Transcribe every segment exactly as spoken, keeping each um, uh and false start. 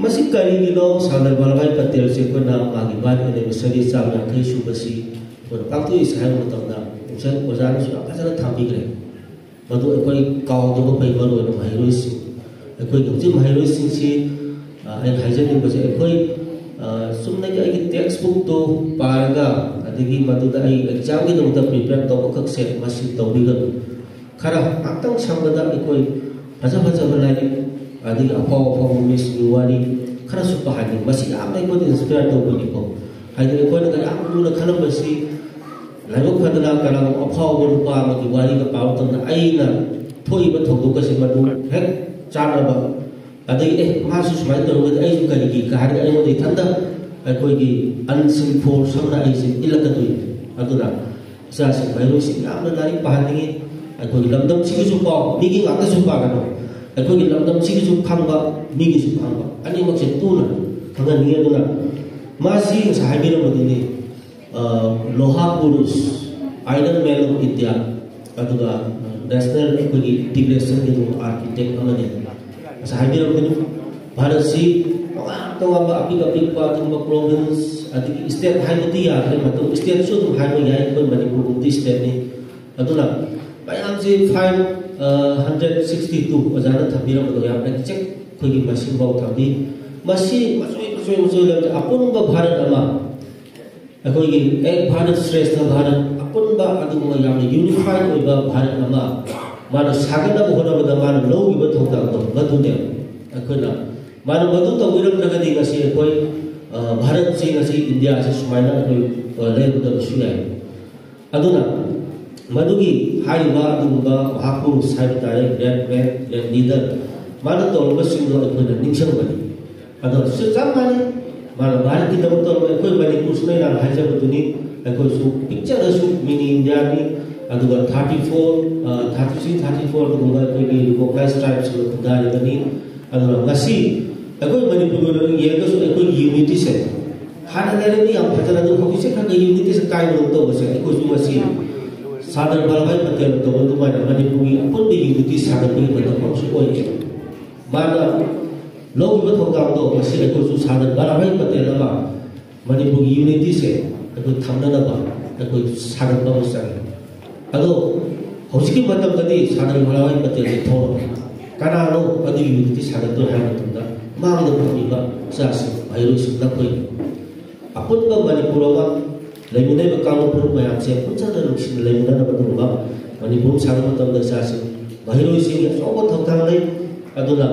ꯃꯁꯤ ꯀꯔꯤꯒꯤꯅꯣ? ꯁꯥꯔꯗꯥꯔ ꯚꯜꯂꯚꯚꯥꯏ ꯄꯇꯦꯜꯁꯦ ꯑꯩꯈꯣꯏꯅ ꯃꯥꯒꯤ ꯕꯥꯔꯊ ꯑꯦꯅꯤꯚꯔꯁꯔꯤ ꯆꯥꯝ ꯌꯥꯡꯈꯩ ꯁꯨꯕꯁꯤ ꯑꯩꯈꯣꯏꯅ ꯄꯥꯡꯊꯣꯛꯏꯁꯦ ꯍꯥꯏꯕ ꯃꯇꯝꯗ ꯑꯣꯖꯥ-, ꯑꯣꯖꯥꯅꯁꯨ ꯌꯥꯝ ꯐꯖꯅ ꯊꯝꯕꯤꯈ꯭ꯔꯦ꯫ ꯃꯗꯨ ꯑꯩꯈꯣꯏ ꯀꯥꯎꯗꯕ ꯐꯩ, ꯃꯔꯨ ꯑꯣꯏꯅ ꯃꯍꯩꯔꯣꯏꯁꯤꯡ꯫ ꯑꯩꯈꯣꯏꯒꯤ ꯍꯧꯖꯤꯛ ꯃꯍꯩꯔꯣꯏꯁꯤꯡꯁꯤ, ꯑ, ꯑꯩꯅ ꯍꯥꯏꯖꯅꯤꯡꯕꯁꯦ, ꯑꯩꯈꯣꯏ, ꯑ, ꯆꯨꯝꯅꯒꯤ ꯑꯩꯒꯤ ꯇꯦꯛꯁ ꯕꯨꯛꯇꯨ ꯄꯥꯔꯒ, ꯑꯗꯒꯤ ꯃꯗꯨꯗ ꯑꯩ ꯑꯦꯛꯖꯥꯝꯒꯤꯗꯃꯛꯇ ꯄ꯭ꯔꯤꯄꯦꯌꯔ ꯇꯧꯕꯈꯛꯁꯦ ꯃꯁꯤ ꯇꯧꯕꯤꯒꯅꯨ꯫ ꯈꯔ ꯉꯥꯛꯇꯪ ꯁꯪꯕꯗ ꯑꯩꯈꯣꯏ ꯐꯖ ꯐꯖꯕ ꯂꯥꯏꯔꯤꯛ, ꯑꯗꯒꯤ ꯑꯐꯥꯎ ꯑꯐꯥꯎꯕ ꯃꯤꯁꯤꯡꯒꯤ ꯋꯥꯔꯤ ꯈꯔꯁꯨ ꯄꯥꯍꯟꯅꯤꯡꯕ꯫ ꯃꯁꯤ ꯌꯥꯝꯅ ꯑꯩꯈꯣꯏꯗ ꯏꯟꯁꯄꯤꯌꯔ ꯇꯧꯕꯅꯤꯀꯣ꯫ ꯍꯥꯏꯗꯤ ꯑꯩꯈꯣꯏꯅ ꯌꯥꯝ ꯂꯨꯅ ꯈꯜꯂꯝꯕꯁꯤ, ꯂꯥꯏꯕꯛ ꯐꯗꯅ ꯀꯅꯥꯒꯨꯝꯕ ꯑꯐꯥꯎꯕ ꯅꯨꯄꯥ ꯑꯃꯒꯤ ꯋꯥꯔꯤꯒ ꯄꯥꯕ ꯃꯇꯝꯗ ꯑꯩꯅ ꯊꯣꯛꯏꯕ ꯊꯧꯗꯣꯛ ꯑꯁꯤ ꯃꯗꯨ ꯍꯦꯛ ꯆꯥꯟꯅꯕ, ꯑꯗꯒꯤ, "ꯑꯦ, ꯃꯥꯁꯨ ꯁꯨꯃꯥꯏꯅ ꯇꯧꯔꯒꯗꯤ ꯑꯩꯁꯨ ꯀꯔꯤꯒꯤ?" ꯀ ꯍꯥꯏꯔꯒ ꯑꯩꯉꯣꯟꯗ ꯏꯊꯟꯇ ꯑꯩꯈꯣꯏꯒꯤ unseen force ꯑꯃꯅ ꯑꯩꯁꯦ ꯏꯜꯂꯛꯀꯗꯣꯏꯅꯤ꯫ ꯑꯗꯨꯅ ꯏꯆꯥꯁꯤꯡ ꯃꯍꯩꯔꯣꯏꯁꯤꯡ ꯌꯥꯝꯅ ꯂꯥꯏꯔꯤꯛ ꯄꯥꯍꯟꯅꯤꯡꯉꯤ꯫ ꯑꯩꯈꯣꯏꯒꯤ ꯂꯝꯗꯝꯁꯤꯒꯤꯁꯨ ꯄꯥꯎ, ꯃꯤꯒꯤ ꯉꯥꯛꯇꯁꯨ ꯄꯥꯒꯅꯨ꯫ ꯑꯩꯈꯣꯏꯒꯤ ꯂꯝꯗꯝꯁꯤꯒꯤꯁꯨ ꯈꯪꯕ, ꯃꯤꯒꯤꯁꯨ ꯈꯪꯕ, ꯑꯅꯤꯃꯛꯁꯦ ꯇꯨꯅ ꯈꯪꯍꯟꯅꯤꯡꯉꯤ꯫ ꯑꯗꯨꯅ ꯃꯥꯁꯤ ꯉꯁꯥꯏ ꯍꯥꯏꯕꯤꯔꯝꯕꯗꯨꯅꯤ, ꯑ, ꯂꯣꯍꯥ ꯄꯨꯔꯨꯁ, Iron Man of India, ꯑꯗꯨꯒ ꯅꯦꯁꯅꯦꯜ ꯑꯩꯈꯣꯏꯒꯤ ꯏꯟꯇꯤꯒ꯭ꯔꯦꯁꯟꯒꯤ ꯑꯥꯔꯀꯤꯇꯦꯛ ꯑꯃꯅꯤ꯫ ꯉꯁꯥꯏ ꯍꯥꯏꯕꯤꯔꯝꯕꯗꯨ, ꯚꯥꯔꯠꯁꯤ ꯇꯣꯉꯥꯟ ꯇꯣꯉꯥꯟꯕ ꯑꯄꯤꯛ ꯑꯄꯤꯛꯄ ꯑꯗꯨꯒꯨꯝꯕ ꯄ꯭ꯔꯣꯚꯤꯟꯁ, ꯑꯗꯒꯤ ꯁ꯭ꯇꯦꯠ ꯍꯥꯏꯕꯗꯤ ꯌꯥꯗ꯭ꯔꯦ, ꯃꯇꯝ ꯁ꯭ꯇꯦꯠꯁꯨ ꯑꯗꯨꯝ ꯍꯥꯏꯕ ꯌꯥꯏ, ꯑꯩꯈꯣꯏ ꯃꯅꯤꯄꯨꯔꯒꯨꯝꯕꯗꯤ ꯁ꯭ꯇꯦꯠꯅꯤ꯫ ꯑꯗꯨꯅ ꯃꯌꯥꯝꯁꯤ ꯐꯥꯏꯚ ꯍꯟꯗ꯭ꯔꯦꯠ ꯁꯤꯛꯁꯇꯤ ꯇꯨ ꯑꯣꯖꯥꯅ ꯊꯝꯕꯤꯔꯝꯕꯗꯣ ꯌꯥꯝ ꯑꯦꯛꯖꯦꯛ ꯑꯩꯈꯣꯏꯒꯤ ꯃꯁꯤꯡꯐꯥꯎ ꯊꯝꯕꯤ꯫ ꯃꯁꯤ ꯃꯆꯣꯏ ꯃꯆꯣꯏ ꯃꯆꯣꯏ ꯂꯩꯕꯁꯦ ꯑꯄꯨꯟꯕ ꯚꯥꯔꯠ ꯑꯃ, ꯑꯩꯈꯣꯏꯒꯤ ꯑꯦꯛ ꯚꯥꯔꯠ ꯁ꯭ꯔꯦꯁꯊ ꯚꯥꯔꯠ, ꯑꯄꯨꯟꯕ ꯑꯗꯨꯒꯨꯝꯕ ꯌꯥꯝꯅ ꯌꯨꯅꯤꯐꯥꯏꯠ ꯑꯣꯏꯕ ꯚꯥꯔꯠ ꯑꯃ ꯃꯥꯅ ꯁꯥꯒꯠꯅꯕ ꯍꯣꯠꯅꯕꯗ ꯃꯥꯅ ꯂꯧꯈꯤꯕ ꯊꯧꯗꯥꯡꯗꯣ ꯃꯗꯨꯅꯦ꯫ ꯑꯩꯈꯣꯏꯅ ꯃꯥꯅ ꯃꯗꯨ ꯇꯧꯕꯤꯔꯝꯗ꯭ꯔꯒꯗꯤ ꯉꯁꯤ ꯑꯩꯈꯣꯏ, ꯑ, ꯚꯥꯔꯠꯁꯤ ꯉꯁꯤ ꯏꯟꯗꯤꯌꯥꯁꯤ ꯁꯨꯃꯥꯏꯅ ꯑꯩꯈꯣꯏ, ꯑ, ꯂꯩꯔꯝꯒꯗꯕꯁꯨ ꯌꯥꯏ꯫ ꯑꯗꯨꯅ ꯃꯗꯨꯒꯤ ꯍꯥꯏꯔꯤꯕ ꯑꯗꯨꯒꯨꯝꯕ ꯃꯍꯥꯄꯨꯔꯨꯁ ꯍꯥꯏꯕ ꯇꯥꯔꯦ, ꯒ꯭ꯔꯦꯠ ꯃꯦꯟ, ꯒ꯭ꯔꯦꯠ ꯂꯤꯗꯔ, ꯃꯥꯅ ꯇꯧꯔꯝꯕꯁꯤꯡꯗꯣ ꯑꯩꯈꯣꯏꯅ ꯅꯤꯡꯁꯤꯡꯕꯅꯤ꯫ ꯑꯗꯣ ꯁꯤꯁꯨ ꯆꯞ ꯃꯥꯟꯅꯩ, ꯃꯥꯅ ꯚꯥꯔꯠꯀꯤꯗꯃꯛ ꯇꯧꯔꯝꯕ, ꯑꯩꯈꯣꯏ ꯃꯅꯤꯄꯨꯔꯁꯤꯅ ꯍꯥꯟꯅ ꯍꯥꯏꯖꯕꯗꯨꯅꯤ, ꯑꯩꯈꯣꯏꯁꯨ ꯄꯤꯛꯆꯔꯁꯨ ꯃꯤꯅꯤ ꯏꯟꯗꯤꯌꯥꯅꯤ, ꯑꯗꯨꯒ thirty four, thirty three, thirty four ꯑꯗꯨꯒꯨꯝꯕ ꯑꯩꯈꯣꯏꯒꯤ ꯔꯤꯀꯣꯛꯅꯥꯏꯁ ꯇ꯭ꯔꯥꯏꯕꯁꯤꯡꯅ ꯈꯨꯟꯗꯥꯔꯤꯕꯅꯤ꯫ ꯑꯗꯨꯅ ꯉꯁꯤ ꯑꯩꯈꯣꯏ ꯃꯅꯤꯄꯨꯔꯒꯤ ꯑꯣꯏꯅ ꯌꯦꯡꯉꯒꯁꯨ ꯑꯩꯈꯣꯏꯒꯤ ꯌꯨꯅꯤꯇꯤꯁꯦ ꯍꯥꯟꯅ ꯂꯩꯔꯝꯃꯤ ꯌꯥꯝ ꯐꯖꯅ, ꯑꯗꯨ ꯍꯧꯖꯤꯛꯁꯦ ꯈꯔ ꯈꯔ ꯌꯨꯅꯤꯇꯤꯁꯦ ꯀꯥꯏꯕꯗꯧ ꯇꯧꯕꯁꯦ ꯑꯩꯈꯣꯏꯁꯨ ꯉꯁꯤ ꯁꯥꯔꯗꯥꯔ ꯚꯜꯂꯚꯚꯥꯏ ꯄꯇꯦꯜꯅ ꯇꯧꯕ ꯑꯗꯨꯃꯥꯏꯅ ꯃꯅꯤꯄꯨꯔꯒꯤ ꯑꯄꯨꯟꯕ ꯌꯨꯅꯤꯇꯤ ꯁꯥꯒꯠꯄꯒꯤ ꯃꯇꯝ ꯑꯃꯁꯨ ꯑꯣꯏꯔꯤ꯫ ꯃꯥꯅ ꯂꯧꯔꯤꯕ ꯊꯧꯗꯥꯡꯗꯣ ꯉꯁꯤ ꯑꯩꯈꯣꯏꯁꯨ ꯁꯥꯔꯗꯥꯔ ꯚꯜꯂꯥꯚꯥꯏ ꯄꯇꯦꯜ ꯑꯃ ꯃꯅꯤꯄꯨꯔꯒꯤ ꯌꯨꯅꯤꯇꯤꯁꯦ ꯑꯩꯈꯣꯏ ꯊꯝꯅꯅꯕ ꯑꯩꯈꯣꯏ ꯁꯥꯒꯠꯄ ꯑꯃ ꯆꯪꯉꯤ꯫ ꯑꯗꯣ ꯍꯧꯖꯤꯛꯀꯤ ꯃꯇꯝꯗꯗꯤ ꯁꯥꯔꯗꯥꯔ ꯚꯜꯂꯥꯚꯥꯏ ꯄꯇꯦꯜꯁꯦ ꯊꯣꯛꯂꯛꯑꯦ꯫ ꯀꯅꯥꯅꯣ ꯑꯗꯨꯒꯤ ꯌꯨꯅꯤꯇꯤ ꯁꯥꯒꯠꯇꯣꯏ ꯍꯥꯏꯕ ꯃꯇꯝꯗ ꯃꯥꯡꯗ ꯐꯝꯃꯤꯕ ꯏꯆꯥꯁꯤꯡ, ꯃꯍꯩꯔꯣꯏꯁꯤꯡ ꯅꯈꯣꯏ ꯑꯄꯨꯟꯕ ꯃꯅꯤꯄꯨꯔ ꯑꯃ ꯂꯩꯃꯤꯟꯅꯔꯤꯕ ꯀꯥꯡꯂꯨꯞ ꯐꯨꯔꯨꯞ ꯃꯌꯥꯝꯁꯦ ꯄꯨꯟꯁꯤꯟꯅ ꯅꯨꯡꯁꯤꯅ ꯂꯩꯃꯤꯟꯅꯅꯕ ꯑꯗꯨꯒꯨꯝꯕ ꯃꯅꯤꯄꯨꯔ ꯑꯃ ꯁꯥꯒꯠꯄ ꯃꯇꯝꯗ ꯏꯆꯥꯁꯤꯡ, ꯃꯍꯩꯔꯣꯏꯁꯤꯡꯒꯤ ꯑꯆꯧꯕ ꯊꯧꯗꯥꯡ ꯂꯩ꯫ ꯑꯗꯨꯅ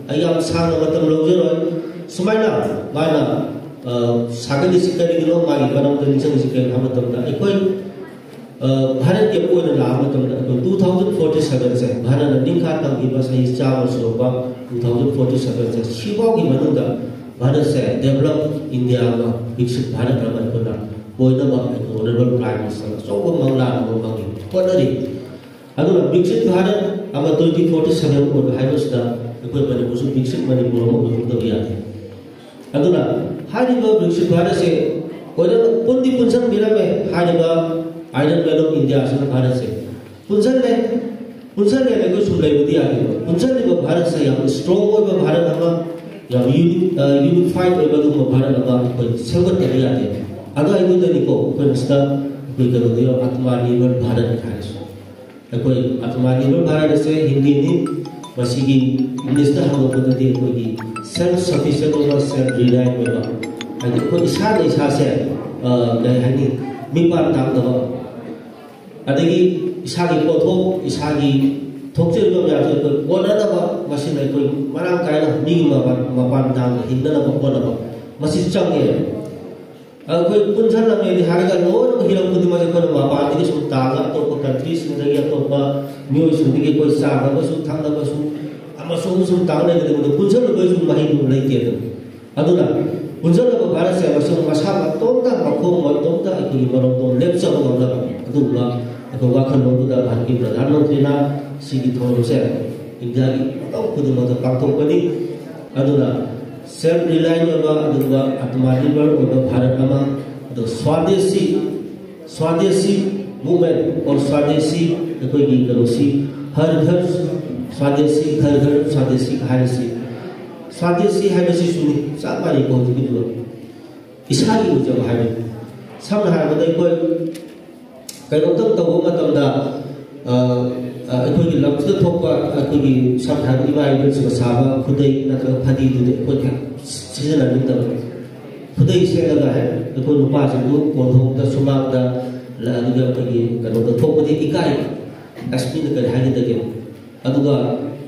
ꯑꯩ ꯌꯥꯝ ꯁꯥꯡꯅ ꯃꯇꯝ ꯂꯧꯖꯔꯣꯏ꯫ ꯁꯨꯃꯥꯏꯅ ꯃꯥꯅ, ꯑ, ꯁꯥꯒꯠꯂꯤꯁꯤ ꯀꯔꯤꯒꯤꯅꯣ, ꯃꯥꯒꯤ ꯃꯔꯝꯗ ꯅꯤꯡꯁꯤꯡꯉꯤꯁꯤ ꯀꯔꯤꯒꯤꯅꯣ ꯍꯥꯏꯕ ꯃꯇꯝꯗ, ꯑꯩꯈꯣꯏ, ꯑ, ꯚꯥꯔꯠꯀꯤ ꯑꯣꯏꯅ ꯂꯥꯛꯄ ꯃꯇꯝꯗ ꯑꯩꯈꯣꯏ two thousand forty seven ꯁꯦ, ꯚꯥꯔꯠꯅ ꯅꯤꯡꯈꯥ ꯇꯝꯈꯤꯕ ꯆꯍꯤ ꯆꯥꯝꯃ ꯁꯨꯔꯛꯄ two thousand forty seven ꯁꯦ, ꯁꯤꯐꯥꯎꯒꯤ ꯃꯅꯨꯡꯗ ꯚꯥꯔꯠꯁꯦ ꯗꯦꯕꯂꯞ ꯏꯟꯗꯤꯌꯥ ꯑꯃ, ꯕꯤꯛꯁꯤꯠ ꯚꯥꯔꯠ ꯑꯃ ꯑꯩꯈꯣꯏꯅ ꯑꯣꯏꯅꯕ ꯑꯩꯈꯣꯏ ꯑꯣꯅꯔꯦꯕꯜ ꯄ꯭ꯔꯥꯏꯝ ꯃꯤꯅꯤꯁꯇꯔꯅ ꯑꯆꯧꯕ ꯃꯪꯂꯥꯟ ꯑꯃ ꯃꯪꯉꯤ, ꯍꯣꯠꯅꯔꯤ꯫ ꯑꯗꯨꯅ ꯕꯤꯛꯁꯤꯠ ꯚꯥꯔꯠ ꯑꯃ twenty forty seven ꯑꯣꯏꯕ ꯍꯥꯏꯕꯁꯤꯗ ꯑꯩꯈꯣꯏ ꯃꯅꯤꯄꯨꯔꯁꯨ ꯕꯤꯛꯁꯤꯠ ꯃꯅꯤꯄꯨꯔ ꯑꯃ ꯑꯣꯏꯍꯧꯗꯕ ꯌꯥꯗꯦ꯫ ꯑꯗꯨꯅ ꯍꯥꯏꯔꯤꯕ ꯕꯤꯛꯁꯤꯠ ꯚꯥꯔꯠꯁꯦ ꯑꯣꯏꯅ ꯄꯨꯟꯗꯤ ꯄꯨꯟꯁꯤꯟꯕꯤꯔꯝꯃꯦ ꯍꯥꯏꯔꯤꯕ Iron Man of India ꯑꯁꯤꯅ ꯚꯥꯔꯠꯁꯦ꯫ ꯄꯨꯟꯁꯤꯜꯂꯦ, ꯄꯨꯟꯁꯤꯜꯂꯦ ꯑꯩꯈꯣꯏ ꯁꯨꯝ ꯂꯩꯕꯗꯤ ꯌꯥꯗꯦꯕ꯫ ꯄꯨꯟꯁꯤꯜꯂꯤꯕ ꯚꯥꯔꯠꯁꯦ ꯌꯥꯝ ꯏꯁꯇ꯭ꯔꯣꯡ ꯑꯣꯏꯕ ꯚꯥꯔꯠ ꯑꯃ, ꯌꯥꯝ ꯌꯨꯅꯤ-, ꯑ, ꯌꯨꯅꯤꯐꯥꯏꯠ ꯑꯣꯏꯕ ꯑꯗꯨꯒꯨꯝꯕ ꯚꯥꯔꯠ ꯑꯃ ꯑꯩꯈꯣꯏ ꯁꯦꯝꯒꯠꯇꯕ ꯌꯥꯗꯦ꯫ ꯑꯗꯨ ꯑꯩꯉꯣꯟꯗꯅꯤꯀꯣ ꯑꯩꯈꯣꯏ ꯃꯁꯤꯗ ꯑꯩꯈꯣꯏ ꯀꯩꯅꯣꯗ ꯌꯥꯎ-, ꯑꯇꯃꯥ ꯅꯤꯔꯚꯔ ꯚꯥꯔꯠ ꯍꯥꯏꯔꯤꯁꯦ꯫ ꯑꯩꯈꯣꯏ ꯑꯇꯃꯥ ꯅꯤꯔꯚꯔ ꯚꯥꯔꯠ ꯑꯁꯦ ꯍꯤꯟꯗꯤꯅꯤ꯫ ꯃꯁꯤꯒꯤ ꯏꯪꯂꯤꯁꯇ ꯍꯟꯗꯣꯛꯄꯗꯗꯤ ꯑꯩꯈꯣꯏꯒꯤ ꯁꯦꯜꯐ ꯁꯐꯤꯁꯤꯌꯦꯟ ꯑꯣꯏꯕ, ꯁꯦꯜꯐ ꯔꯤꯂꯥꯏꯟ ꯑꯣꯏꯕ, ꯍꯥꯏꯗꯤ ꯑꯩꯈꯣꯏ ꯏꯁꯥꯅ ꯏꯁꯥꯁꯦ, ꯑ, ꯀꯩ ꯍꯥꯏꯅꯤ, ꯃꯤꯄꯥꯟ ꯇꯥꯡꯗꯕ, ꯑꯗꯒꯤ ꯏꯁꯥꯒꯤ ꯄꯣꯠꯊꯣꯛ, ꯏꯁꯥꯒꯤ ꯊꯣꯛꯆꯔꯤꯕ ꯃꯌꯥꯝꯁꯦ ꯑꯩꯈꯣꯏ ꯀꯣꯟꯅꯅꯕ, ꯃꯁꯤꯅ ꯑꯩꯈꯣꯏ ꯃꯔꯥꯡ ꯀꯥꯏꯅ ꯃꯤꯒꯤ ꯃꯄꯥꯟ, ꯃꯄꯥꯟ ꯇꯥꯡꯗ ꯍꯤꯡꯅꯅꯕ ꯍꯣꯠꯅꯕ, ꯃꯁꯤ ꯆꯪꯉꯦ꯫ ꯑꯩꯈꯣꯏ ꯄꯨꯟꯁꯤꯜꯂꯝꯃꯦꯗꯤ ꯍꯥꯏꯔꯒ ꯂꯣꯏꯅꯃꯛ ꯍꯤꯔꯝ ꯈꯨꯗꯤꯡꯃꯛꯁꯦ ꯑꯩꯈꯣꯏꯅ ꯃꯄꯥꯟꯗꯒꯤ ꯁꯨꯝ ꯇꯥꯡꯉꯒ, ꯑꯇꯣꯞꯄ ꯀꯟꯇ꯭ꯔꯤꯁꯤꯡꯗꯒꯤ, ꯑꯇꯣꯞꯄ ꯃꯤꯑꯣꯏꯁꯤꯡꯗꯒꯤ ꯑꯩꯈꯣꯏ ꯆꯥꯅꯕꯁꯨ, ꯊꯛꯅꯕꯁꯨ, ꯑꯃꯁꯨ ꯑꯃꯁꯨꯡ ꯇꯥꯡ ꯂꯩꯒꯗꯕꯗꯣ ꯄꯨꯟꯁꯤꯜꯂꯨꯕꯒꯤ ꯁꯨꯝ ꯃꯍꯩꯗꯨ ꯂꯩꯇꯦꯗꯅ꯫ ꯑꯗꯨꯅ ꯄꯨꯟꯁꯤꯜꯂꯕ ꯚꯥꯔꯠꯁꯦ ꯃꯁꯤ ꯃꯁꯥ ꯃꯇꯣꯝꯇ, ꯃꯈꯣꯡ ꯃꯇꯣꯝꯇ ꯑꯩꯈꯣꯏꯒꯤ ꯃꯔꯣꯝꯗꯣꯝ ꯂꯦꯞꯆꯕ ꯉꯝꯅꯕ ꯑꯗꯨꯒꯨꯝꯕ ꯑꯩꯈꯣꯏ ꯋꯥꯈꯜꯂꯣꯟꯗꯨꯗ ꯚꯥꯔꯠꯀꯤ ꯄ꯭ꯔꯙꯥꯟ ꯃꯟꯇ꯭ꯔꯤꯅ ꯁꯤꯒꯤ ꯊꯧꯔꯝꯁꯦ ꯏꯟꯗꯤꯌꯥꯒꯤ ꯃꯐꯝ ꯈꯨꯗꯤꯡꯃꯛꯇ ꯄꯥꯡꯊꯣꯛꯄꯅꯤ꯫ ꯑꯗꯨꯅ ꯁꯦꯜꯐ ꯔꯤꯂꯥꯏꯟ ꯑꯣꯏꯕ, ꯑꯗꯨꯒ ꯑꯇꯃꯥ ꯅꯤꯔꯚꯔ ꯑꯣꯏꯕ ꯚꯥꯔꯠ ꯑꯃ, ꯑꯗꯣ ꯁ꯭ꯋꯥꯗꯦꯁꯤ, ꯁ꯭ꯋꯥꯗꯦꯁꯤ ꯃꯨꯚꯃꯦꯟ ꯑꯣꯔ ꯁ꯭ꯋꯥꯗꯦꯁꯤ ꯑꯩꯈꯣꯏꯒꯤ ꯀꯩꯅꯣꯁꯤ, ꯍꯔ ꯘꯔ ꯁ꯭ꯋꯥꯗꯦꯁꯤ, ꯘꯔ ꯘꯔ ꯁ꯭ꯋꯥꯗꯦꯁꯤ ꯍꯥꯏꯔꯤꯁꯤ ꯁ꯭ꯋꯥꯗꯦꯁꯤ ꯍꯥꯏꯕꯁꯤꯁꯨꯅꯤ, ꯆꯞ ꯃꯥꯟꯅꯩꯀꯣ ꯍꯧꯖꯤꯛꯀꯤꯗꯨꯒ꯫ ꯏꯁꯥꯒꯤ ꯑꯣꯏꯖꯕ ꯍꯥꯏꯕꯅꯤ꯫ ꯁꯝꯅ ꯍꯥꯏꯔꯕꯗ ꯑꯩꯈꯣꯏ ꯀꯩꯅꯣꯝꯇꯪ ꯇꯧꯕ ꯃꯇꯝꯗ, ꯑ, ꯑ, ꯑꯩꯈꯣꯏꯒꯤ ꯂꯝꯁꯤꯗ ꯊꯣꯛꯄ, ꯑꯩꯈꯣꯏꯒꯤ ꯁꯝꯅ ꯍꯥꯏꯔꯕꯗ ꯏꯃꯥ ꯏꯕꯦꯜꯁꯤꯡꯅ ꯁꯥꯕ ꯈꯨꯗꯩ ꯅꯠꯇ꯭ꯔꯒ ꯐꯗꯤꯗꯨꯗꯤ ꯑꯩꯈꯣꯏ ꯀꯌꯥ ꯁꯤꯖꯤꯟꯅꯅꯤꯡꯗꯕ꯫ ꯈꯨꯗꯩ ꯁꯦꯠꯂꯒ ꯍꯦꯛ ꯑꯩꯈꯣꯏ ꯅꯨꯄꯥꯁꯤꯡꯗꯨ ꯀꯣꯟꯊꯣꯡꯗ, ꯁꯨꯃꯥꯡꯗ, ꯂ-, ꯑꯗꯨꯒ ꯑꯩꯈꯣꯏꯒꯤ ꯀꯩꯅꯣꯗ ꯊꯣꯛꯄꯗꯤ ꯏꯀꯥꯏ꯫ ꯑꯁ, ꯃꯤꯅ ꯀꯔꯤ ꯍꯥꯏꯒꯗꯒꯦ? ꯑꯗꯨꯒ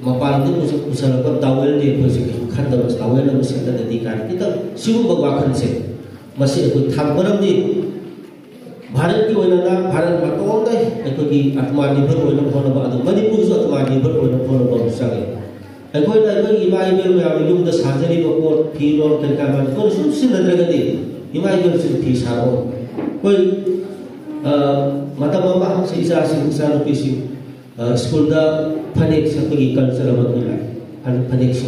ꯃꯄꯥꯟꯗꯒꯤ ꯄꯨꯁꯜ-, ꯄꯨꯁꯜꯂꯛꯄ ꯇꯥꯋꯦꯜꯗꯤ ꯑꯩꯈꯣꯏꯁꯦ ꯀꯩꯁꯨ ꯈꯟꯗꯕ, ꯇꯥꯋꯦꯜ ꯑꯃ ꯁꯦꯠꯂꯒꯗꯤ ꯀꯥꯏꯅ ꯈꯤꯇꯪ ꯁꯤꯒꯨꯝꯕ ꯋꯥꯈꯜꯁꯦ, ꯃꯁꯤ ꯑꯩꯈꯣꯏ ꯊꯝ-, ꯃꯔꯝꯗꯤ ꯚꯥꯔꯠꯀꯤ ꯑꯣꯏꯅꯅ ꯚꯥꯔꯠ ꯃꯇꯣꯝꯗ ꯑꯩꯈꯣꯏꯒꯤ ꯑꯥꯇꯃꯥ ꯅꯤꯔꯚꯔ ꯑꯣꯏꯅꯕ ꯍꯣꯠꯅꯕ, ꯑꯗꯨ ꯃꯅꯤꯄꯨꯔꯁꯨ ꯑꯥꯇꯃꯥ ꯅꯤꯔꯚꯔ ꯑꯣꯏꯅꯕ ꯍꯣꯠꯅꯕ ꯑꯃ ꯆꯪꯉꯤ꯫ ꯑꯩꯈꯣꯏꯅ ꯑꯩꯈꯣꯏꯒꯤ ꯏꯃꯥ ꯏꯕꯦꯜ ꯃꯌꯥꯝꯅ ꯌꯨꯝꯗ ꯁꯥꯖꯔꯤꯕ ꯄꯣꯠ, ꯐꯤꯔꯣꯜ, ꯀꯔꯤ ꯀꯔꯥ ꯃꯌꯥꯝ ꯑꯩꯈꯣꯏꯅ ꯁꯨꯝ ꯁꯤꯖꯤꯟꯅꯗ꯭ꯔꯒꯗꯤ ꯏꯃꯥ ꯏꯕꯦꯜꯁꯤꯡ ꯐꯤ ꯁꯥꯔꯛꯑꯣ꯫ ꯑꯩꯈꯣꯏ, ꯑ, ꯃꯇꯝ ꯑꯃ ꯍꯧꯖꯤꯛ ꯏꯆꯥꯁꯤꯡ, ꯏꯆꯥꯅꯨꯄꯤꯁꯤꯡ, ꯑ, ꯁ꯭ꯀꯨꯜꯗ ꯐꯅꯦꯛ ꯁꯦꯠꯄꯒꯤ ꯀꯜꯆꯔ ꯑꯃ ꯑꯩꯈꯣꯏ ꯂꯥꯛꯑꯦ꯫ ꯐꯅꯦꯛ, ꯐꯅꯦꯛꯁꯦ꯫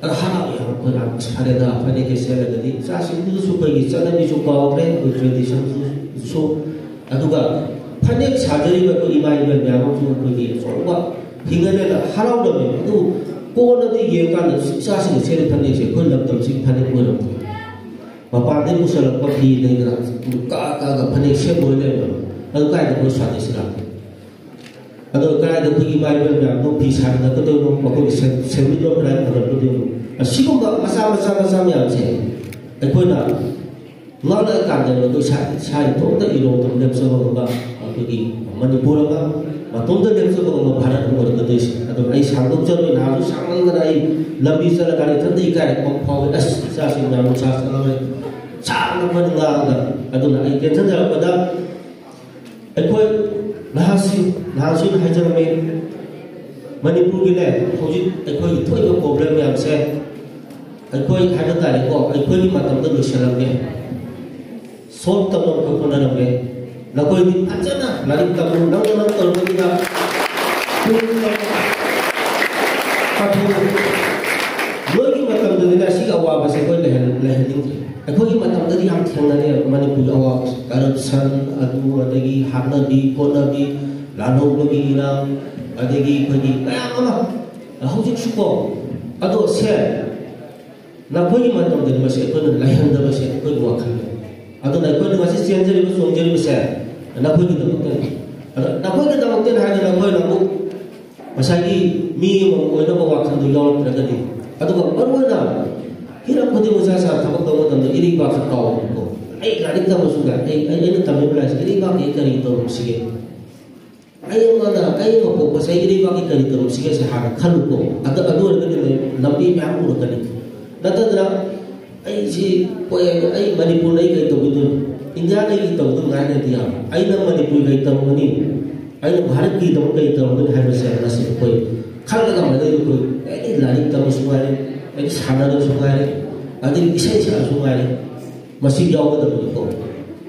ꯑꯗꯣ ꯍꯔꯥꯎ ꯌꯥꯝ ꯑꯩꯈꯣꯏ ꯂꯥꯛꯄꯁꯦ, ꯐꯔꯦꯗ, ꯐꯅꯦꯛꯁꯦ ꯁꯦꯠꯂꯒꯗꯤ ꯏꯆꯥꯁꯤꯡꯗꯨꯁꯨ ꯑꯩꯈꯣꯏꯒꯤ ꯆꯠꯅꯕꯤꯁꯨ ꯀꯥꯎꯈ꯭ꯔꯦ, ꯑꯩꯈꯣꯏ ꯇ꯭ꯔꯦꯗꯤꯁꯟꯁꯨ꯫ ꯑꯗꯨꯒ ꯐꯅꯦꯛ ꯁꯥꯖꯔꯤꯕ ꯑꯩꯈꯣꯏ ꯏꯃꯥ ꯏꯕꯦꯜ ꯃꯌꯥꯝ ꯑꯃꯁꯨ ꯑꯩꯈꯣꯏꯒꯤ ꯑꯆꯧꯕ ꯍꯤꯡꯒꯅꯦꯅ ꯍꯔꯥꯎꯔꯝꯃꯦ꯫ ꯑꯗꯨ ꯀꯣꯟꯅꯗꯤ ꯌꯦꯡꯀꯥꯟꯗ ꯏꯆꯥꯁꯤꯡꯅ ꯁꯦꯠꯂꯤ ꯐꯅꯦꯛꯁꯦ ꯑꯩꯈꯣꯏ ꯂꯝꯗꯝꯁꯤꯒꯤ ꯐꯅꯦꯛ ꯑꯣꯏꯔꯝꯗ꯭ꯔꯦ꯫ ꯃꯄꯥꯟꯗꯒꯤ ꯄꯨꯁꯜꯂꯛꯄ ꯐꯤ ꯂꯩꯗꯅ ꯀꯛꯑ ꯀꯛꯑꯒ ꯐꯅꯦꯛ ꯁꯦꯠꯄ ꯑꯣꯏ ꯂꯩꯔꯝꯃꯦ꯫ ꯑꯗꯨ ꯀꯥꯏꯗ ꯑꯩꯈꯣꯏ ꯁ꯭ꯋꯥꯗꯦꯁꯤ ꯂꯥꯛꯀꯦ? ꯑꯗꯣ ꯀꯗꯥꯏꯗ ꯑꯩꯈꯣꯏꯒꯤ ꯏꯃꯥ ꯏꯕꯦꯜ ꯃꯌꯥꯝꯗꯣ ꯐꯤ ꯁꯥꯃꯤꯟꯅꯔꯛꯀꯗꯣꯏꯅꯣ? ꯃꯈꯣꯏꯒꯤ ꯁꯦꯟ-, ꯁꯦꯟꯃꯤꯠꯂꯣꯟ ꯀꯗꯥꯏꯗ ꯐꯪꯉꯛꯀꯗꯣꯏꯅꯣ? ꯑꯁꯤꯒꯨꯝꯕ ꯃꯆꯥ ꯃꯆꯥ ꯃꯆꯥ ꯃꯌꯥꯝꯁꯦ ꯑꯩꯈꯣꯏꯅ ꯉꯥꯡꯂꯛꯑꯀꯥꯟꯗ ꯑꯩꯈꯣꯏ ꯏꯁꯥ, ꯏꯁꯥ ꯏꯇꯣꯝꯇ ꯏꯔꯣꯝꯗꯣꯝ ꯂꯦꯞꯆꯕ ꯉꯝꯕ ꯑꯩꯈꯣꯏꯒꯤ ꯃꯅꯤꯄꯨꯔ ꯑꯃ, ꯃꯇꯣꯝꯇ ꯂꯦꯞꯆꯕ ꯉꯝꯕ ꯚꯥꯔꯠ ꯑꯃ ꯑꯣꯏꯔꯛꯀꯗꯣꯏꯁꯦ꯫ ꯑꯗꯣ ꯑꯩ ꯁꯥꯡꯗꯣꯛꯆꯔꯣꯏ, ꯅꯍꯥꯟꯁꯨ ꯁꯥꯡꯃꯟꯗꯅ ꯑꯩ ꯂꯝꯕꯤ ꯆꯠꯂꯀꯥꯟꯗ ꯏꯊꯟꯇ ꯏꯀꯥꯏꯔꯛꯄ ꯑꯃ ꯐꯥꯎꯋꯦ꯫ ꯑꯁ, ꯏꯆꯥꯁꯤꯡ ꯃꯌꯥꯝ ꯅꯨꯡꯁꯥ ꯆꯠꯂꯝꯃꯦ, ꯁꯥꯡꯅ ꯑꯩꯈꯣꯏꯅ ꯉꯥꯡꯕꯗ꯫ ꯑꯗꯨꯅ ꯑꯩ ꯇꯦꯟꯁꯟꯖꯔꯛꯄꯗ ꯑꯩꯈꯣꯏ ꯅꯍꯥꯁꯤꯡ, ꯅꯍꯥꯁꯤꯡꯅ ꯍꯥꯏꯖꯔꯝꯃꯤ, ꯃꯅꯤꯄꯨꯔꯒꯤꯅꯦ, ꯍꯧꯖꯤꯛ ꯑꯩꯈꯣꯏꯒꯤ ꯊꯣꯛꯏꯕ ꯄ꯭ꯔꯣꯕ꯭ꯂꯦꯝ ꯃꯌꯥꯝꯁꯦ ꯑꯩꯈꯣꯏ ꯍꯥꯏꯕ ꯇꯥꯔꯦꯀꯣ, ꯑꯩꯈꯣꯏꯒꯤ ꯃꯇꯝꯗ ꯂꯣꯏꯁꯤꯜꯂꯝꯃꯦ꯫ ꯁꯣꯜꯕ ꯇꯧꯅꯕ ꯑꯩꯈꯣꯏ ꯍꯣꯠꯅꯔꯝꯃꯦ꯫ ꯅꯈꯣꯏꯗꯤ ꯐꯖꯅ ꯂꯥꯏꯔꯤꯛ ꯇꯝꯃꯨ, ꯅꯪꯅ ꯅꯪ ꯇꯧꯔꯕꯅꯤꯅ ꯄꯨꯡ ꯄꯥꯊꯣꯛꯎ꯫ ꯅꯣꯏꯒꯤ ꯃꯇꯝꯗꯗꯤ ꯑꯁꯤꯒꯤ ꯑꯋꯥꯕꯁꯦ ꯑꯩꯈꯣꯏ ꯂꯩꯍꯟ-, ꯂꯩꯍꯟꯅꯤꯡꯗ꯭ꯔꯦ꯫ ꯑꯩꯈꯣꯏꯒꯤ ꯃꯇꯝꯗꯗꯤ ꯌꯥꯝ ꯊꯦꯡꯅꯔꯦ ꯃꯅꯤꯄꯨꯔꯒꯤ ꯑꯋꯥꯕꯁꯦ, ꯀꯔꯞꯁꯟ, ꯑꯗꯨ ꯑꯗꯒꯤ ꯍꯥꯠꯅꯕꯤ ꯈꯣꯠꯅꯕꯤ, ꯂꯥꯜꯍꯧꯕꯒꯤ ꯏꯔꯥꯡ, ꯑꯗꯒꯤ ꯑꯩꯈꯣꯏꯒꯤ ꯃꯌꯥꯝ ꯑꯃ꯫ ꯍꯧꯖꯤꯛꯁꯨꯀꯣ, ꯑꯗꯣ ꯁꯦ, ꯅꯈꯣꯏꯒꯤ ꯃꯇꯝꯗꯗꯤ ꯃꯁꯤ ꯑꯩꯈꯣꯏꯅ ꯂꯩꯍꯟꯗꯕꯁꯦ ꯑꯩꯈꯣꯏꯒꯤ ꯋꯥꯈꯜꯅꯤ꯫ ꯑꯗꯨꯅ ꯑꯩꯈꯣꯏꯅ ꯉꯁꯤ ꯆꯦꯟꯖꯔꯤꯕ ꯆꯣꯡꯖꯔꯤꯕꯁꯦ ꯅꯈꯣꯏꯒꯤꯗꯃꯛꯇꯅꯤ꯫ ꯑꯗꯣ ꯅꯈꯣꯏꯒꯤꯗꯃꯛꯇꯅꯤ ꯍꯥꯏꯗꯅ ꯅꯈꯣꯏꯅ ꯑꯃꯨꯛ ꯉꯁꯥꯏꯒꯤ ꯃꯤ ꯑꯃ ꯑꯣꯏꯅꯕ ꯋꯥꯈꯜꯗꯨ ꯌꯥꯎꯔꯛꯇ꯭ꯔꯒꯗꯤ, ꯑꯗꯨꯒ ꯃꯔꯨꯑꯣꯏꯅ ꯍꯤꯔꯝ ꯈꯨꯗꯤꯡꯃꯛ ꯏꯁꯥ ꯏꯁꯥꯅ ꯊꯕꯛ ꯇꯧꯕ ꯃꯇꯝꯗ ꯏꯔꯩꯕꯥꯛꯁꯦ ꯀꯥꯎꯕꯀꯣ꯫ ꯑꯩ ꯂꯥꯏꯔꯤꯛ ꯇꯝꯕꯁꯨ ꯌꯥꯏ, ꯑꯩ, ꯑꯩ, ꯑꯩꯅ ꯇꯝꯃꯤꯕ ꯂꯥꯏꯔꯤꯛꯁꯦ ꯏꯔꯩꯕꯥꯛꯀꯤ ꯑꯩ ꯀꯔꯤ ꯇꯧꯔꯝꯁꯤꯒꯦ? ꯑꯩꯉꯣꯟꯗ, ꯑꯩ ꯑꯃ ꯄꯣꯛꯄꯁꯦ ꯑꯩ ꯏꯔꯩꯕꯥꯛꯀꯤ ꯀꯔꯤ ꯇꯧꯔꯝꯁꯤꯒꯦꯁꯦ ꯍꯥꯟꯅ ꯈꯜꯂꯨꯀꯣ꯫ ꯑꯗ-, ꯑꯗꯨ ꯑꯣꯏꯔꯒꯗꯤ ꯂꯝꯕꯤ ꯃꯌꯥꯝ ꯎꯔꯛꯀꯅꯤ꯫ ꯅꯠꯇꯗꯅ ꯑꯩꯁꯤ ꯄꯣꯛꯑꯦ, ꯑꯩ ꯃꯅꯤꯄꯨꯔꯗ ꯑꯩ ꯀꯔꯤ ꯇꯧꯈꯤꯗꯣꯏꯅꯣ? ꯏꯟꯗꯤꯌꯥꯗ ꯑꯩ ꯇꯧꯗꯣꯏ ꯉꯥꯏꯅꯗꯤ ꯌꯥꯕ꯫ ꯑꯩꯅ ꯃꯅꯤꯄꯨꯔꯤ ꯀꯔꯤ ꯇꯧꯔꯝꯒꯅꯤ? ꯑꯩꯅ ꯚꯥꯔꯠꯀꯤꯗꯃꯛ ꯀꯔꯤ ꯇꯧꯔꯝꯒꯅꯤ ꯍꯥꯏꯕꯁꯦ ꯉꯁꯤ ꯑꯩꯈꯣꯏ ꯈꯜꯂꯒ ꯃꯗꯩꯗ ꯑꯩꯈꯣꯏ ꯑꯦꯅꯤ ꯂꯥꯏꯔꯤꯛ ꯇꯝꯕꯁꯨ ꯉꯥꯏꯔꯦ, ꯑꯩꯅ ꯁꯥꯟꯅꯔꯁꯨ ꯉꯥꯏꯔꯦ, ꯑꯗꯒꯤ ꯏꯁꯩ ꯁꯛꯑꯁꯨ ꯉꯥꯏꯔꯦ, ꯃꯁꯤ ꯌꯥꯎꯒꯗꯕꯅꯤꯀꯣ꯫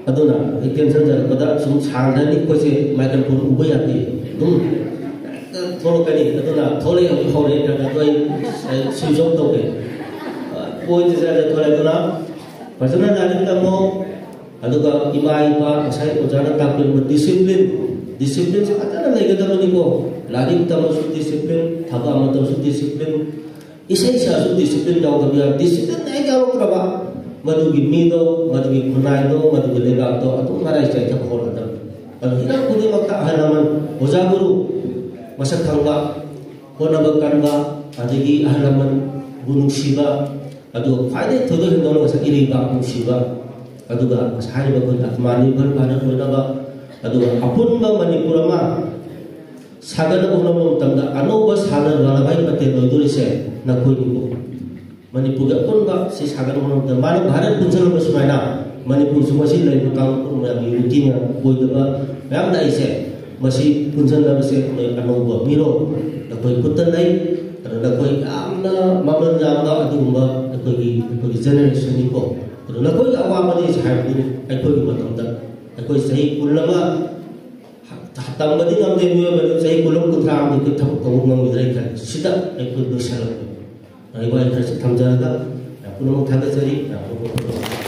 ꯑꯗꯨꯅ ꯑꯩ ꯇꯦꯟꯁꯟ ꯂꯩꯔꯛꯄꯗ ꯁꯨꯝ ꯁꯥꯡꯈ꯭ꯔꯅꯤ, ꯑꯩꯈꯣꯏꯁꯦ ꯃꯥꯏꯀ꯭ꯔꯣꯐꯣꯟ ꯎꯕ ꯌꯥꯗꯦ, ꯑꯗꯨꯝ ꯍꯦꯛꯇ ꯊꯣꯛꯂꯛꯀꯅꯤ꯫ ꯑꯗꯨꯅ ꯊꯣꯛꯂꯛꯑꯦ, ꯍꯧꯖꯤꯛ ꯍꯧꯔꯛꯑꯦ ꯈꯔ ꯈꯔ ꯑꯗꯣ ꯑꯩ ꯁ꯭ꯋꯤꯆ ꯑꯣꯐ ꯇꯧꯒꯦ꯫ ꯄꯣꯏꯟꯁꯦ ꯁ꯭ꯋꯥꯏꯗ ꯊꯣꯛꯂꯛꯑꯦ꯫ ꯑꯗꯨꯅ ꯐꯖꯅ ꯂꯥꯏꯔꯤꯛ ꯇꯝꯃꯣ, ꯑꯗꯨꯒ ꯏꯃꯥ ꯏꯄꯥ ꯉꯁꯥꯏ ꯑꯣꯖꯥꯅ ꯇꯥꯛꯄꯤꯔꯝꯕ ꯗꯤꯁꯤꯄ꯭ꯂꯤꯟ, ꯗꯤꯁꯤꯄ꯭ꯂꯤꯟꯁꯦ ꯐꯖꯅ ꯂꯩꯒꯗꯕꯅꯤꯀꯣ꯫ ꯂꯥꯏꯔꯤꯛ ꯇꯝꯃꯁꯨ ꯗꯤꯁꯤꯄ꯭ꯂꯤꯟ, ꯊꯕꯛ ꯑꯃ ꯇꯧꯔꯁꯨ ꯗꯤꯁꯤꯄ꯭ꯂꯤꯟ, ꯏꯁꯩ ꯁꯛꯑꯁꯨ ꯗꯤꯁꯤꯄ꯭ꯂꯤꯟ ꯌꯥꯎꯗꯕ ꯌꯥꯔꯣꯏ꯫ ꯗꯤꯁꯤꯄ꯭ꯂꯤꯟ ꯍꯦꯛ ꯌꯥꯎꯔꯛꯇ꯭ꯔꯕ, ꯃꯗꯨꯒꯤ ꯃꯤꯗꯣ, ꯃꯗꯨꯒꯤ ꯈꯨꯟꯅꯥꯏꯗꯣ, ꯃꯗꯨꯒꯤ ꯂꯩꯕꯥꯛꯇꯣ ꯑꯗꯨꯝ ꯃꯔꯥꯏ ꯆꯥꯏꯊꯕ ꯍꯧꯔꯛꯀꯗꯕꯅꯤ꯫ ꯑꯗꯨ ꯍꯤꯔꯝ ꯈꯨꯗꯤꯡꯃꯛꯇ ꯑꯍꯜ ꯂꯃꯟ, ꯑꯣꯖꯥ ꯒꯨꯔꯨ, ꯃꯁꯛ ꯈꯪꯕ, ꯍꯣꯠꯅꯕ ꯀꯟꯕ, ꯑꯗꯒꯤ ꯑꯍꯜ ꯂꯃꯟꯕꯨ ꯅꯨꯡꯁꯤꯕ, ꯑꯗꯨꯒ ꯈ꯭ꯋꯥꯏꯗꯒꯤ ꯊꯣꯏꯗꯣꯛ ꯍꯦꯟꯗꯣꯛꯅ ꯉꯁꯥꯏ ꯏꯔꯩꯕꯥꯛ ꯅꯨꯡꯁꯤꯕ, ꯑꯗꯨꯒ ꯉꯁꯥꯏ ꯍꯥꯏꯔꯤꯕ ꯑꯩꯈꯣꯏ ꯑꯥꯇꯃꯥ ꯅꯤꯔꯚꯔ ꯚꯥꯔꯠ ꯑꯣꯏꯅꯕ, ꯑꯗꯨꯒ ꯑꯄꯨꯟꯕ ꯃꯅꯤꯄꯨꯔ ꯑꯃ ꯁꯥꯒꯠꯅꯕ ꯍꯣꯠꯅꯕ ꯃꯇꯝꯗ ꯑꯅꯧꯕ ꯁꯥꯔꯗꯥꯔ ꯚꯜꯂꯚꯚꯥꯏ ꯄꯇꯦꯜ ꯑꯣꯏꯗꯣꯔꯤꯁꯦ ꯅꯈꯣꯏꯅꯤꯀꯣ꯫ ꯃꯅꯤꯄꯨꯔꯒꯤ ꯑꯄꯨꯟꯕ ꯁꯤ ꯁꯥꯒꯠꯅꯕ ꯍꯣꯠꯅꯕꯗ ꯃꯥꯅ ꯚꯥꯔꯠ ꯄꯨꯟꯁꯤꯜꯂꯝꯕ ꯁꯨꯃꯥꯏꯅ ꯃꯅꯤꯄꯨꯔꯁꯨ ꯉꯁꯤ ꯂꯩꯔꯤꯕ ꯀꯥꯡꯂꯨꯞ ꯃꯌꯥꯝꯒꯤ ꯌꯨꯅꯤꯇꯤ ꯃꯌꯥꯝ ꯑꯣꯏꯗꯕ ꯃꯌꯥꯝ ꯂꯥꯛꯏꯁꯦ, ꯃꯁꯤ ꯄꯨꯟꯁꯤꯟꯅꯕꯁꯦ ꯅꯣꯏ ꯑꯅꯧꯕ ꯃꯤꯔꯣꯜ ꯅꯈꯣꯏ ꯈꯨꯠꯇ ꯂꯩ꯫ ꯑꯗꯨ ꯅꯈꯣꯏ ꯌꯥꯝꯅ ꯃꯃꯜ ꯌꯥꯝꯕ ꯑꯗꯨꯒꯨꯝꯕ ꯑꯩꯈꯣꯏꯒꯤ, ꯑꯩꯈꯣꯏꯒꯤ ꯖꯦꯅꯦꯔꯦꯁꯟꯅꯤꯀꯣ꯫ ꯑꯗꯨ ꯅꯈꯣꯏꯒꯤ ꯑꯋꯥꯕꯅꯤ ꯍꯥꯏꯕꯗꯨꯅꯤ꯫ ꯑꯩꯈꯣꯏꯒꯤ ꯃꯇꯝꯗ ꯑꯩꯈꯣꯏ ꯆꯍꯤ ꯀꯨꯟ ꯑꯃ ꯇꯝꯕꯗꯤ ꯉꯝꯗꯦ, ꯃꯤꯑꯣꯏꯕ ꯑꯗꯨ ꯆꯍꯤ ꯀꯨꯟ ꯑꯃ, ꯀꯨꯟꯊ꯭ꯔꯥ ꯑꯃꯗꯤ ꯑꯩꯈꯣꯏ ꯊꯕꯛ ꯇꯧꯕ ꯉꯝꯈꯤꯗ꯭ꯔꯦ ꯈꯜꯂꯤ꯫ ꯁꯤꯗ ꯑꯩꯈꯣꯏ ꯂꯣꯏꯁꯤꯜꯂꯛꯂꯦ꯫ ꯑꯩ ꯋꯥꯍꯩ ꯈꯔꯁꯤ ꯊꯝꯖꯔꯒ ꯌꯥꯝ ꯄꯨꯝꯅꯃꯛ ꯊꯥꯒꯠꯆꯔꯤ꯫ ꯌꯥꯝ ꯄꯨꯝꯅꯃꯛ